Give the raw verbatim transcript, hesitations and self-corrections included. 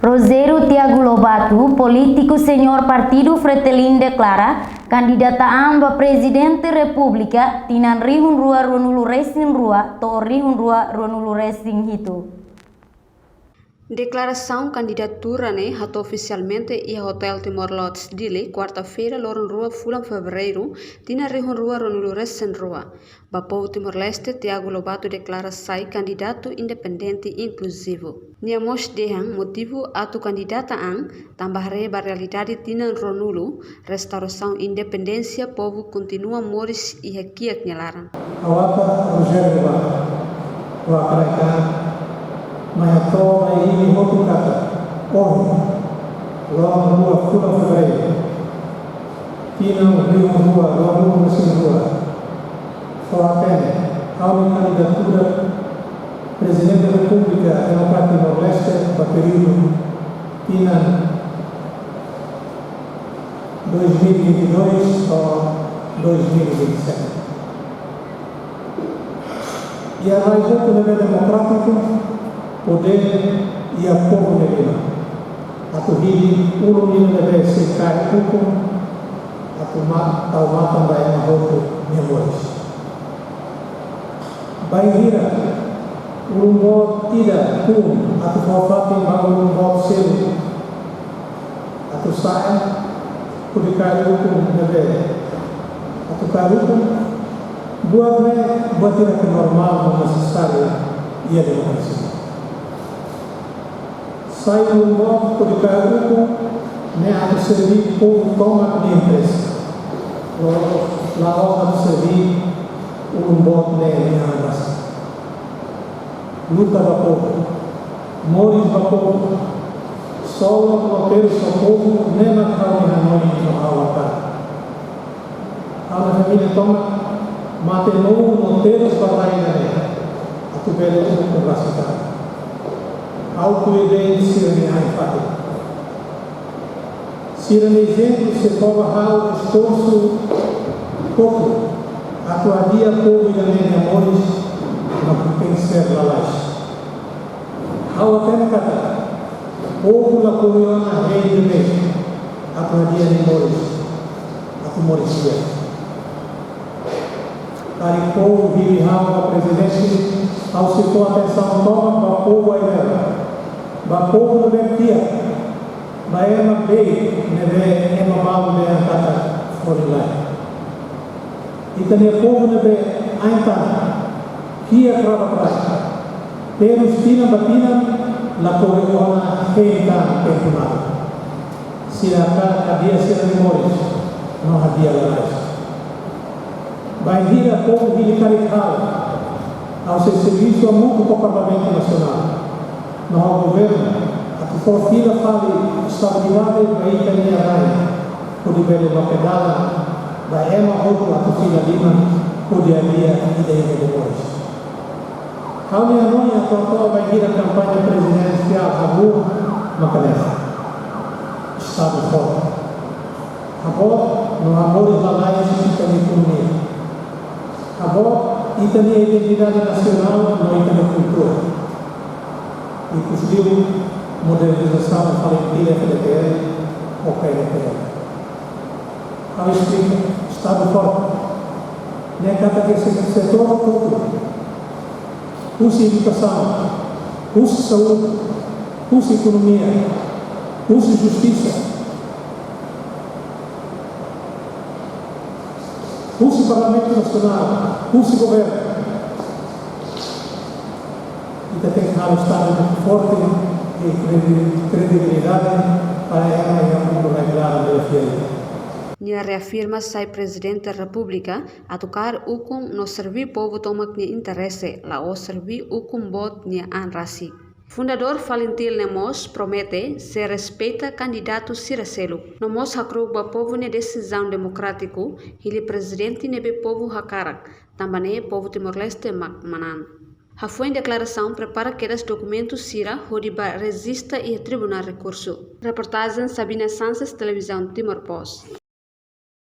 Rogério Tiago Lobato, polítiku senior Partidu Fretilin, deklara kandidata an ba Prezidente Repúblika tinan rihun rua ruanulu resin rua to'o rihun rua ruanulu resin hitu. Deklarasaun kandidatura ne'e hato'o ofisialmente iha Hotel Timor Lodge Dili, kuarta-feira, loron rua fulan Fevereiru, tinan rihun rua ruanulu resin rua. Ba povu Timor-Leste, Tiago Lobato deklara sai kandidatu independente inkluzivu. Nia mós dehan motivu atu kandidata an, tanba haree ba realidade tinan ruanulu, restaurasaun independénsia, povu kontinua moris iha kiak nia laran. Ha'u atan Rogério Lobato, ha'u hakarak mai hato'o ba imi hotu katak ohin, loron rua fulan Fevereiru, tinan rihun rua ruanulu resin rua, fó-hatene ha'u-nia kandidatura Prezidente Repúblika Demokrátika Timor-Leste ba períodu tinan dois mil e vinte e dois to'o dois mil e vinte e sete. Iha rai hotu ne'ebé demokrátiku, podér iha povu nia liman. Atu hili ulun nian ne'ebé sei kaer ukun, atu ma-, tau matan ba ema hotu nia moris. Bainhira ulun boot ida tun atu fó fatin ba ulun boot seluk atu sa'e hodi kaer ukun ne'ebé atu kaer ukun, buat ne'e buat ida ke normál no nesesáriu iha demokrasia. Sai ulun boot hodi kaer ukun ne'e atu serví povu tomak nia interese. La'ós, la'ós atu serví ulun boot ne'e nia an rasik. Luta ba povu, moris ba povu, sola no terus ba povu, ne'e mak ha'u-nia hanoin no ha'u hakarak. Ha'u-nia família tomak mate-nono no terus ba rai ida-ne'e atu bele ukun rasik an. Ha'u tuir de'it sira-nia ain-fatin. Sira-nia ezemplu sei fó ba ha'u esforsu hotu atu hadi'a povu ida-ne'e nia moris no pertense lalais. Ha'u hatene katak povu lakohi ona hein ida-ne'e atu hadi'a nia moris, atu moris di'ak. Karik povu hili ha'u ba prezidente, ha'u sei fó atensaun tomak ba povu ai-rela, ba povu ne'ebé kiak, ba ema beik ne'ebé ema balu dehan katak folin-laek. Ita-nia povu ne'ebé ain-tahan, kiak rabat rai, terus tinan ba tinan, lakohi ona hein tan tempu nada. Sira hakarak hadi'a sira-nia moris no hadi'a lalais. Bainhira povu hili karik ha'u, ha'u sei servisu hamutuk ho Parlamentu Nasionál no ho governu atu fó fila fali estabilidade ba ita-nia rain, hodi bele loke dalan ba ema hotu atu fila liman hodi hadi'a ida-idak nia moris. Ha'u-nia hanoin atu hato'o bainhira kampaña prezidensiál hahú maka ne'e: Estadu forte. Haboot no hamoris lalais ita-nia ekonomia. Haboot ita-nia identidade nasionál no ita-nia kultura. Ikusliu modernizasaun FALINTIL, F-D-T-L ho P-L-T-L. Ha'u esplika, Estadu forte ne'e katak se-, setór hotu, husi edukasaun, husi saúde, husi ekonomia, husi justisa, husi Parlamentu Nasionál, husi governu. Ita tenke halo Estadu forte i kredi-, kredibilidade para ema iha mundu rai-klaran bele fiar. Nia reafirma sai Prezidente Repúblika atu kaer ukun no serví povu tomak nia interese, la'ós serví ukun boot nia an rasik. Fundadór FALINTIL ne'e mós promete sei respeita kandidatu sira seluk, no mós hakru'uk ba povu nia desizaun demokrátiku hili prezidente ne'ebé povu hakarak, tanba ne'e povu Timor-Leste mak manán. Hafoin deklarasaun, prepara kedas dokumentu sira hodi bá rejista iha Tribunál Rekursu. Reportajen Sabina Sanches, Televizaun Timor Post.